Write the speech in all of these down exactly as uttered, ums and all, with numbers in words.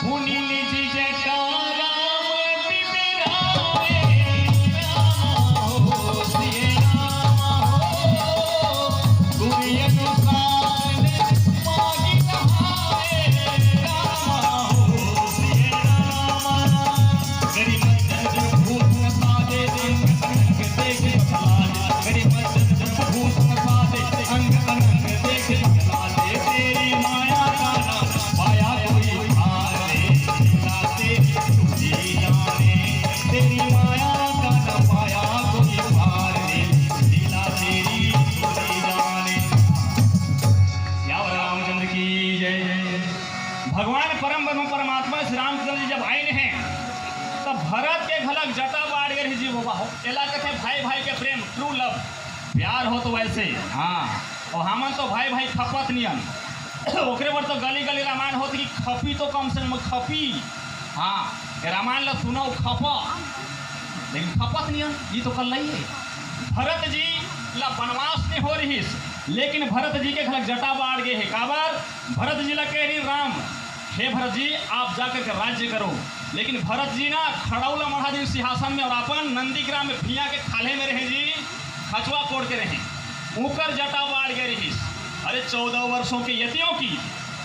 मुनि निज जटा राम बिबिराए, राम हो सिय राम हो, गुर अनुसार मागि कहाए, राम हो सिय राम। करि मज्जन भूषण साजे अंग अनंग देख बतलाए, करि मज्जन भूषण साजे अंग अनंग देख बतलाए, तेरी माया का ना पाया कोई पार रे, लीला तेरी तू ही जाने। तेरी माया का न पाया कोई पार रे, लीला तेरी तू ही जाने। सियावर रामचंद्र की जय। भगवान परम ब्रह्म परमात्मा श्री रामचंद्र जी जब आइन हे, तब भरत के घलक जटा बाढ़ गे रहिस जी बाबा हो। एला कथे भाई भाई के प्रेम, ट्रू लव। प्यार हो तो वैसे, हाँ। अउ हमन तो भाई भाई खपत नियन। ओकरे बर तो गली गली रामायण होत कि खपी तो कम से कम खपी। हाँ, ये रामायण ला सुनव खप, लेकिन खपत नियन, ये तो कल्लई हे। भरत जी ला बनवास नइ हो रहिस, लेकिन भरत जी के घलक जटा बाढ़ गे हे। काबर? भरत जी ला कहे रहिन राम, हे भरत जी, आप जा करके राज्य करो। लेकिन भरत जी ना खड़ऊ ला मढ़ा दिन सिंहासन में अउ अपन नंदीग्राम में भुइयां के खाल्हे में रहे जी, खचवा कोड़ के रहे। उंकर जटा बाढ़ गे रहिस। अरे, चौदह वर्षों के यतियों की,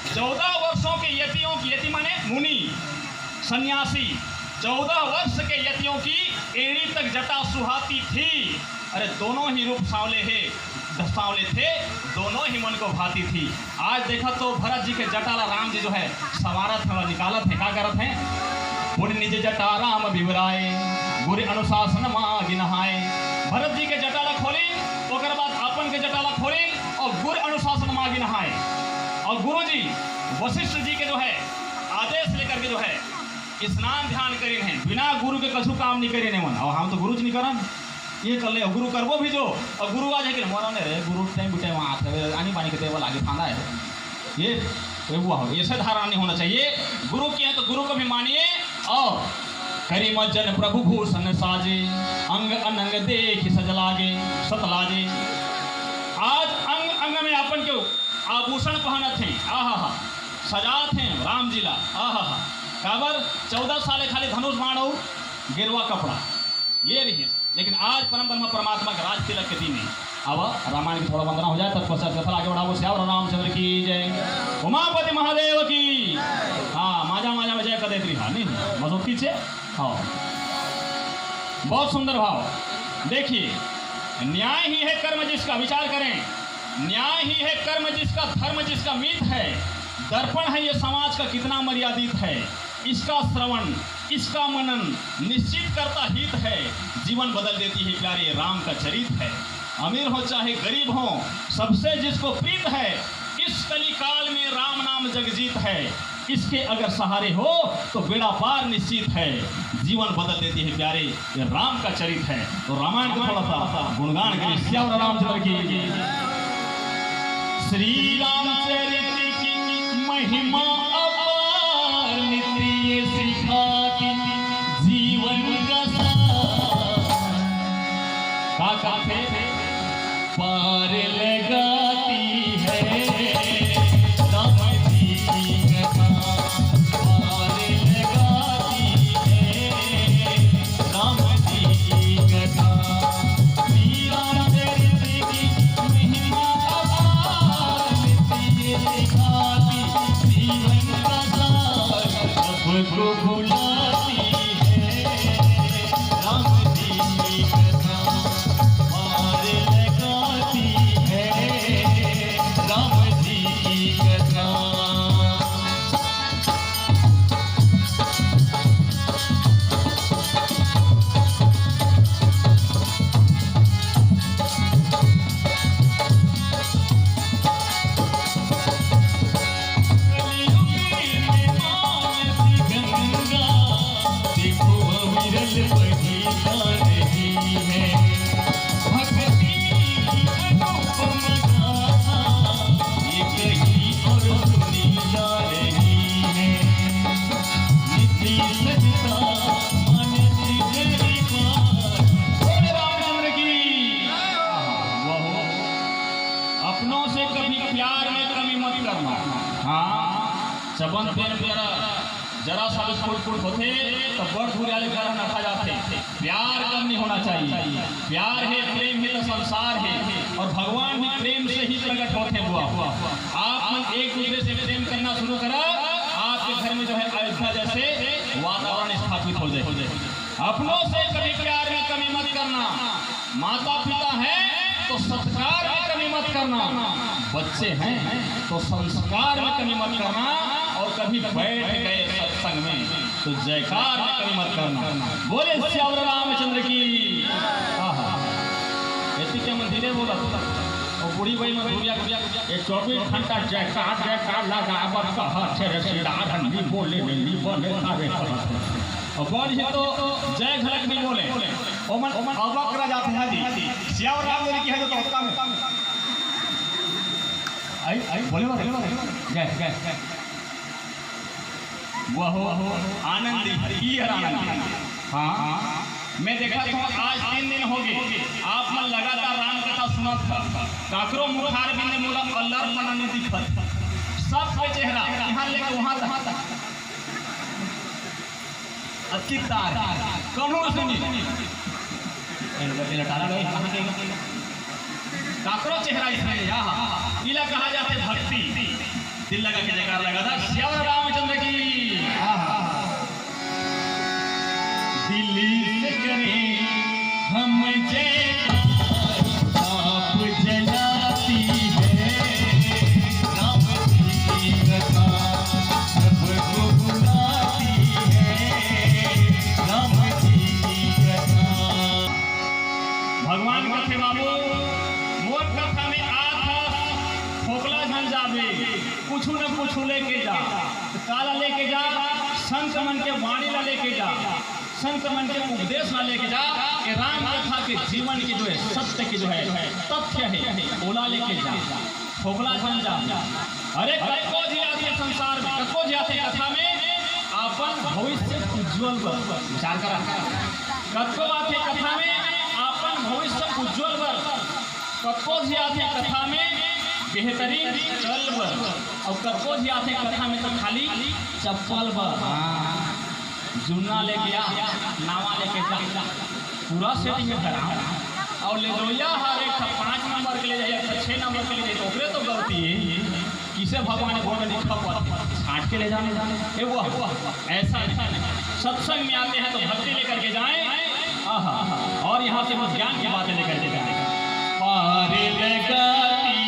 चौदह वर्षों के यतियों की, यति माने मुनि, सन्यासी, चौदह वर्ष के यतियों की एड़ी तक जटा सुहाती थी। अरे, दोनों ही रूप सांवले हे, सांवले थे, दोनों ही मन को भाती थी। आज देखा तो भरत जी के जटा ला राम जी जो है संवारत हे, निकालत हे, का करत हे? पुनि निज जटा राम बिबिराए, गुर अनुसासन मागि नहाए। भरत जी के जटा ला खोलिन, ओकर बाद अपन के जटा ला खोलिन अउ गुर अनुसासन मागि नहाए। अउ गुरु जी वशिष्ठ जी के जो है आदेश लेकर के जो है स्नान ध्यान करिन हे, बिना गुरु के कछु काम नइ करिन हे मन। अउ हम तो गुरु जी नइ करन, ये कर ले, गुरु करबो भी जो, अउ गुरु आ जाए कि मोरा ने रे, गुरु टाइम बिटाइम आथे, आनी बानी के टेबल आगे फांदा हे। ये, ये हुआ हो, ऐसे धारणा नहीं होना चाहिए। गुरु के हैं तो गुरु को भी मानिए। अउ करि मज्जन प्रभु भूषण साजे, अंग अनंग देखि सत लागे, सत लाजे। आज अंग अंग में अपन के आभूषण पहनत हे, आहा हा, सजात हे राम जी ला, आहा हा। काबर? चौदह साल खाली धनुष बाण अउ गेरुआ कपड़ा, ये रहिस। लेकिन आज परम ब्रह्म परमात्मा के राज तिलक के दिन हे। अब रामायण की थोड़ा वंदना हो जाए, तत्पश्चात कथा आगे बढ़ाबो। सियावर रामचंद्र की जय, उमापति महादेव की। हाँ, माजा माजा में जय कदे त्रिहा, नहीं, मजो पीछे। हाँ, बहुत सुंदर भाव। देखिए, न्याय ही है कर्म जिसका, विचार करें, न्याय ही है कर्म जिसका, धर्म जिसका मीत है, दर्पण है ये समाज का कितना मर्यादित है। इसका श्रवण, इसका मनन निश्चित करता हित है, जीवन बदल देती है प्यारे, राम का चरित है। अमीर हो चाहे गरीब हो, सबसे जिसको प्रीत है, इस कलिकाल में राम नाम जगजीत है। इसके अगर सहारे हो तो बेड़ा पार निश्चित है, जीवन बदल देती है प्यारे, ये राम का चरित है। तो रामायण का थोड़ा सा गुणगान करिए, सियावर रामचंद्र की। श्री रामचरित की महिमा अपार, नित्य ये सिखाती जीवन का सार। का कहथे? पार लगाती है राम जी की कथा, पार लगाती है राम जी की कथा। श्री रामचरित की महिमा अपार, नित्य ये सिखाती जीवन का सार। सबको बुलाती है राम जी की कथा, पार लगाती है राम जी की कथा। अपनों से कभी प्यार में कमी मत करना। हाँ, चबन पेर प्यारा। जरा सा भी खुट खुट होथे तो बड़ धुरिया ले घर नठा जाथे। प्यार कम नहीं होना चाहिए। प्यार हे, प्रेम हे तो संसार हे, और भगवान भी प्रेम से ही प्रकट होथे बुआ। आप मन एक दूसरे से प्रेम करना शुरू करा, आपके घर में जो है अयोध्या जैसे वातावरण स्थापित हो जाए। अपनों से कभी प्यार में कमी मत करना। माता पिता हैं तो सत्कार में कमी मत करना, बच्चे हैं तो संस्कार में कमी मत करना। और कभी बैठ गए सत्संग में तो जयकार में कमी मत करना। बोले सियावर रामचंद्र की। आहा। एती के मंदिरे बोला और बूढ़ी बाई मन धुरिया ये चौबीस घंटा जयकार जयकार लगावत कहत हे रे सियावर, नहीं बोले नहीं बोले करे कहत हे। और बड़ ही तो जय घलक नहीं बोले। ओमन अवक रह जाते हैं जी। सियावर राम जी की है जो तो होता है। आई, आई, बोले, बोले, बोले। जय, जय। वह हो आनंदी, पीहर आनंदी। हाँ, मैं देखा तो आज तीन दिन हो गए, आप मन लगातार राम कथा सुनत था। काकरो मुखार बिंद मोला अलर पना नहीं दिखत। सबके चेहरा यहाँ लेके वहाँ तक। अतितार कौनो सुनी। एला टाला गए, कहाँ गए? काकरो चेहरा इसमें यहाँ, इला कहा जाते भक्ति। दिल लगा के जयकार लगा था, सियावर रामचंद्र की। दिल से करें हम जय, आप जलाती है राम जी की कथा, सबको बुलाती है राम जी की कथा। भगवान कथे बाबू, मोर कथा में आत हस, फोकला झन जाबे, कुछु न कुछु लेके जा। काला लेके जा? संत मन के वाणी ला लेके जा, संत मन के उपदेश ला लेके जा। ये राम कथा के जीवन की जो है, सत्य की जो है, तथ्य है, ओला लेके जा। फोकला झन जा। अरे कतको झी आथे संसार में, कतको झी आथे कथा में, अपन भविष्य उज्जवल बर विचार करा। कतको आथे कथा में, अपन भविष्य उज्जवल बर। कतको झी आथे कथा में बेहतरीन कल बर, और कतको झी आथे कथा में तो खाली चप्पल बर। हाँ। जुन्ना लेके आ, नावा लेके जा, पूरा सेटिंग में भरा। और ले जोइया हर एक ठा पाँच नंबर के ले जाए, एक ठा छः नंबर के ले जाए, तो ओकरे तो गलती है। किसे भगवान ने बोल नहीं खपत, छांट के ले जाने जाने। ए वो ऐसा नहीं। सत्संग में आते हैं तो भक्ति लेकर के जाएं। आहा, और यहाँ से कुछ ज्ञान की बातें लेकर के जाएं। पार लगाती